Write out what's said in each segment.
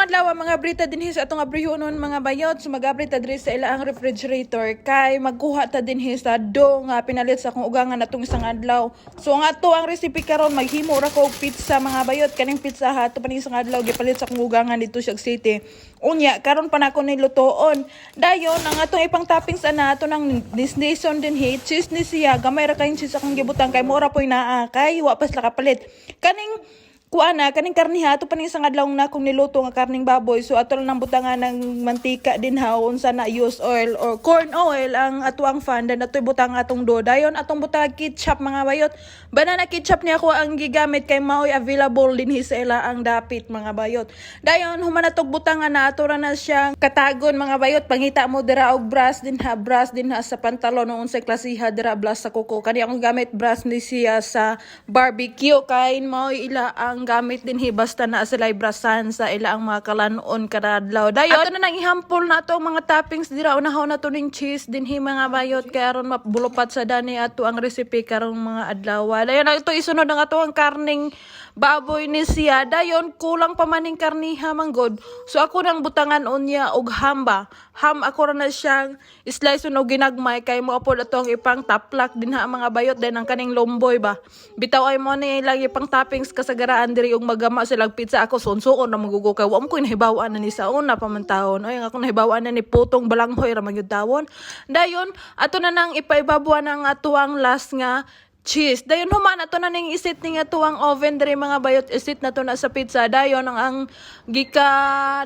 Adlaw mga brita dinhi sa atong abrihonon, mga bayot. So magabri ta diri sa ila ang refrigerator kay magkuha ta dinhi sa dough nga pinalit sa akong ugangan atong isang adlaw. So ang ato ang recipe karon, maghimo ra ko og pizza, mga bayot. Kaning pizza ha, ato pa ning isang adlaw gipalit sa akong ugangan dito sa city. Unya karon pa nako ni lutoon. Dayon ang atong ipang toppings ana, ato nang nisnison dinhi, cheese ni siya, gamay ra kayong cheese akong gibutang kay mura poy naa kay wa pa sila kapalit. Kaning kuha na, kaning karniha, ato pa ning isang adlaw na kung niluto nga karning baboy. So ato lang nang butangan ng mantika din ha, unsa na, use oil or corn oil ang ato ang fan, then ato butang atong do. Dayon atong butang ketchup, mga bayot. Banana ketchup niya ako ang gigamit kay maoy available dinhi sa ila ang dapit, mga bayot. Dayon human atog butangan na, ato ra na siyang katagon, mga bayot. Pangita mo dira og brush din ha, brush din ha sa pantalon o unsay klasiha dira, brush sa kuko. Kani akong gamit, brush ni siya sa barbecue kay maoy ila ang gamit dinhi, basta na sila brasan sa ila ang mga kalanon kada adlaw. Dayon ato na nang ihampol na ato ang mga toppings dira. Unahon na to ning cheese dinhi, mga bayot, kay aron mabulupat sa dani ato ang recipe karong mga adlaw. Dayon ito isunod ang ato ang karning baboy ni siya. Dayon kulang pa maning karniha manggod. So ako nang butangan unya og ham ba. Ham ako ra na siyang slice og ginagmay kay mo pod atong ipang taplak dinha, mga bayot. Then ang kaning lomboy ba. Bitaw ay mo ni ilang ipang toppings kasagaraan diri og magama sila pizza, ako sunsuon na magugo kay wa mo ko nahibaw-an na ni sa una pa man taon. Oy, ang ako nahibaw-an na ni putong balanghoy ra man gyud tawon. Dayon ato na nang ipaibabaw ang atuang last nga cheese. Dayon human ato na ning isit ning atuang oven diri, mga bayot, isit na to na sa pizza. Dayon ang gika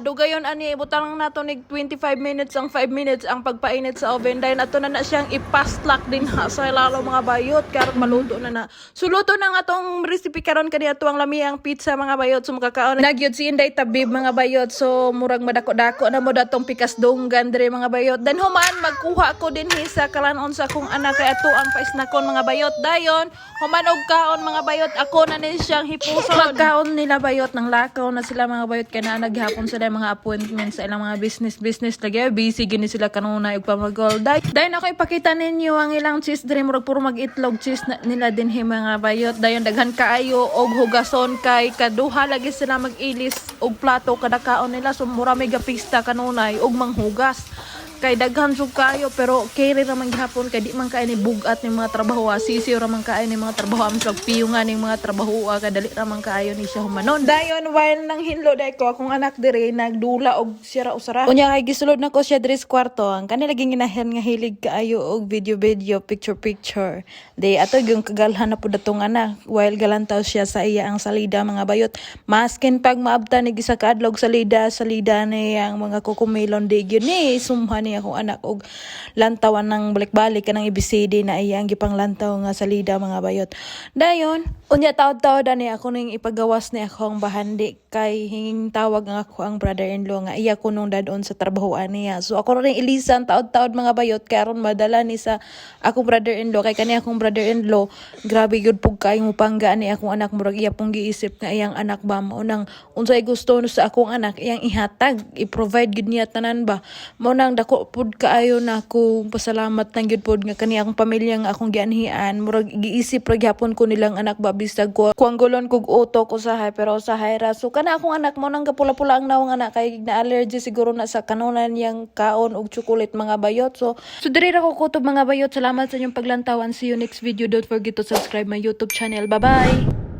dugayon ani, ibutang lang nato nig 25 minutes ang 5 minutes ang pagpainit sa oven. Dayon ato na na siyang ipaslak din ha sa lalo, mga bayot, karon maluto na na. So luto na nga atong recipe karon, kani ato ang lamiang pizza, mga bayot. So makakaon nagyod si Inday Tabib, mga bayot. So murag madako-dako na mo datong pikas dunggan diri, mga bayot. Then human magkuha ko dinhi sa kalanon sa akong anak kay ato ang paisnakon, mga bayot. Dayon human og kaon, mga bayot, ako na ni siyang hipuson. Magkaon nila, bayot, nang lakaw na sila, mga bayot, kay naa naghapon sila yung mga appointment sa ilang mga business business lagi, busy gini sila kanunay ug pamagol. Dayon ako ipakita ninyo ang ilang cheese diri, murag puro mag-itlog cheese na, nila dinhi, mga bayot. Dayon daghan kaayo og hugason kay kaduha lagi sila mag-ilis og plato kada kaon nila. So mura may gapista kanunay og manghugas kay daghan jud kayo, pero carry ra man gihapon kay di man kay ni bugat ni mga trabaho, sisiw ra man kaayo ni mga trabaho, am sa piyungan ni mga trabaho kay dali ra man kaayo ni siya humanon. Dayon while nang hinlo day ko, akong anak dire nagdula og siya ra usara. Unya kay gisulod na ko siya diri sa kwarto, ang kanila laging ginahan nga hilig kaayo og video video, picture picture. Day ato yung kagalhan na pud atong anak while galantaw siya sa iya ang salida, mga bayot. Maskin pag maabta ni gisa ka adlaw salida salida ni ang mga kukumilon, di gyud ni sumha ni akong anak og lantawan ng balik-balik kanang ABCD na iya ang gipanglantaw nga salida, mga bayot. Dayon unya taod-taod ani ako ning ipagawas ni akong bahandi kay hinging tawag ang ako ang brother-in-law nga iya ko nung dadon sa trabahoan niya. So ako rin ilisan taod-taod, mga bayot, kay aron madala ni sa akong brother-in-law, kay kani akong brother-in-law grabe gyud pug kay mo pangga ni akong anak, murag iya pong giisip nga iyang anak ba, mao nang unsay gusto no sa akong anak iyang ihatag, i-provide gyud niya tanan ba. Mao nang dako pud kaayo na ako pasalamat nang gyud pod nga kani akong pamilya nga akong gianhian, murag giisip ra gyapon ko nilang anak ba, bisag ko kuanggolon kog utok usahay, pero usahay ra. So kana akong anak mo nang gapula-pula ang nawong anak kay na allergy siguro na sa kanunan niyang kaon og chocolate, mga bayot. So diri ra ko kutob, mga bayot. Salamat sa inyong paglantaw and see you next video. Don't forget to subscribe my YouTube channel. Bye bye.